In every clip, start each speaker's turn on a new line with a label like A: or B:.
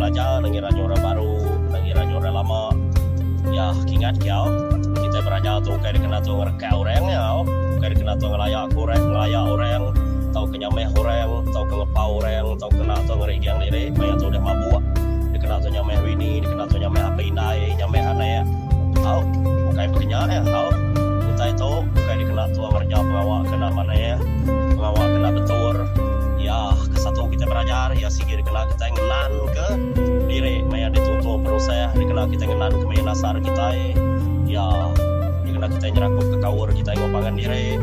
A: belajar enda ngira nya orang baru enda ngira nya orang lama. Ya kingat kiau kitai berajar tu ukai dikena tu ngerekak orang nya au ukai dikena tu ngelaya ke orang ngelaya orang tauka nyamah orang tauka ngepau orang tauka kena tu ngeriging diri maya tu udah mabuk dikena tu nyamah bini dikena tu nyamah apai indai nyamah anak au ukai baka nya au utai tu ukai dikena tu ngereja pengawa ke enda manah pengawa ke enda betul iya ke satu kitai berajar iya sigi dikena kitai ngenan ke diri maya dituntung penusah dikena kitai ngenan ke maya nasar kitai iya dikena kitai nyerakup ke kaul kitai enggau pangan diri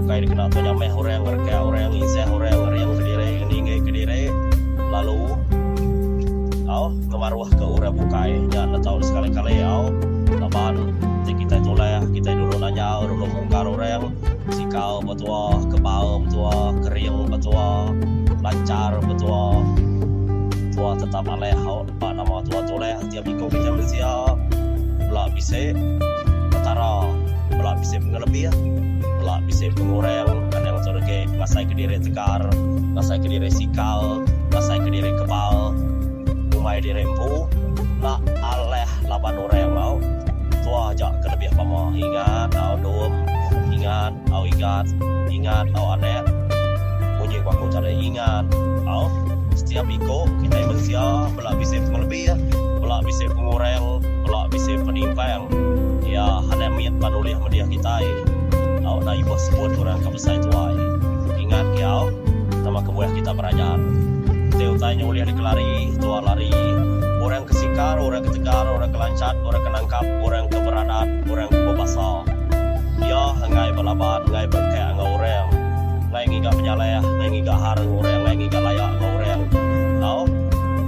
A: ukai dikena tu nyamah orang ngerekak orang ngisah orang ngering kediri ngeninggi kediri lalu au ngemaruh ke orang bukai nya enda tau sekali-kali au laban ti kitai tulah kitai dulu nanyau dulu mungkar orang sikau betua kebal betua kering betua lanchar betua tua tetap alih au ba nama tua tulah tiap iku kitai mensia bela bisi petara bela bisi pengelebih bela bisi pengurang anang tu degi ngasai kediri tegar ngasai kediri sikal ngasai kediri kebal ngumbai diri empu enda alih laban orang au tua aja ke lebih pama ingat au dum ingat au igat ingat au anak munyi ku aku tadi ingat au setiap iko kitai mensia bela bisi pengelebih bela bisi pengurang bela bisi penimpang iya anak mit pan ulih medih kitai au enda ibuh sebut orang ke besai tuai ingat ke au nama kebuah kita berajar enti utai nya ulih dikelari tua lari orang ke sikar orang ke tegar orang ke lanchat orang ke nangkap orang ke beradat orang ke bebasa. Iya enggai belaban, enggai berekak enggau orang, enggai ngiga penyalah, enggai ngiga har enggau orang, enggai ngiga laya enggau orang. Tau,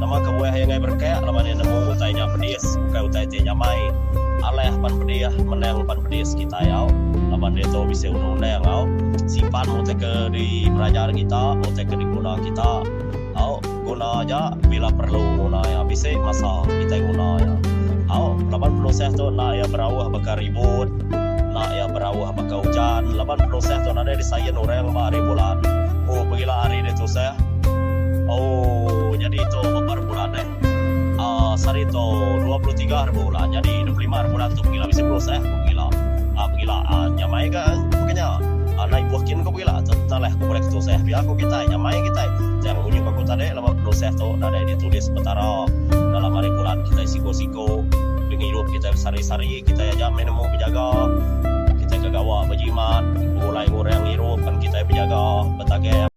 A: nama kebuah iya enggai berekak laban iya nemu utai nya pedis, ukai utai ti nyamai. Alah pan pedih, menang pan pedis kitai au laban diatu bisi undang-undang au. Simpan utai ke dipelajar kita, utai ke diguna kita au. Guna aja bila perlu nguna iya bisi masa kitai nguna iya. Au laban penusah tu enda iya berauh baka ribut, enda iya berauh baka ujan laban penusah tu nadai disain orang ba hari bulan. Oh pegila hari deh tusah. Oh nyadi tu ba hari bulan deh. Aaa sehari tu 23 hari bulan nyadi 25 hari bulan tu pegila bisi penusah ku pegila. Aa pegila aa nyamai ga baka nya. Aa enda ibuh kin ku pegila tu lah ku bulih ketusah pia ku kitai nyamai kitai. Tang munyi ku aku tadi laban penusah tu nadai ditulis Petara dalam hari bulan kitai siku-siku pengidup kitai besehari-sehari kitai aja meh nemu bejaga kitai ke gawa bejimat begulai enggau orang ngirup kan kitai bejaga betagih.